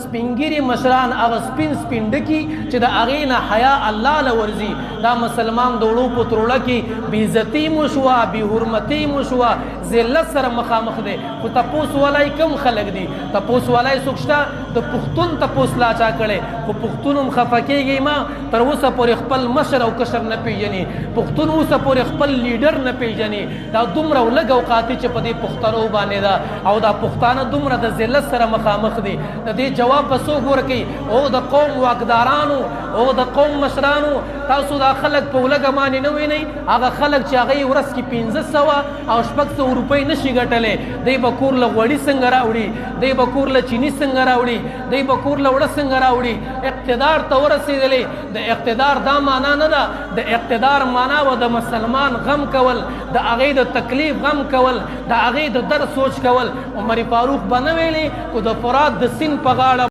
سپینګیري مشران هغه سپین سپین ډکي چې د هغې نه حیا الله له ورځي. دا مسلمان د وړو په تروړه کې بې عزتي مو شوه، بې حرمتي مو شوه، ذلت سره مخامخ دی. خو تپوس والای کم خلک دي، تپوس والای څوک شته؟ د پښتون تپوس لا چا کړی؟ خو پښتون هم خفه کېږي ما، تر اوسه پورې خپل مشر او کشر نه پیژني. پښتون اوسه پورې خپل لیډر نه پیژني. دا دومره لږ اوقاتي چې په دې پښتنو باندې ده، او دا پښتانه دومره د ذلت سره مخامخ دي. د دې جواب به څوک ورکوي؟ او د قوم واکدارانو او د قوم مشرانو، تاسو دا خلک په ولږه باندې نه وینئ؟ هغه خلک چې هغه یې ورځ کې 500 او 600 روپۍ نشي ګټلی، دی به کور له غوړي څنګه راوړي؟ دی به کور له چیني څنګه راوړي؟ دی به کور له وړه څنګه راوړي؟ اقتدار ته ورسېدلې، د اقتدار دا معنا نه ده. د اقتدار معنا و د مسلمان غم کول، د هغې د تکلیف غم کول، د هغې د درد سوچ کول. عمر فاروق به نه ویلې کو د فرات د سین په غاړه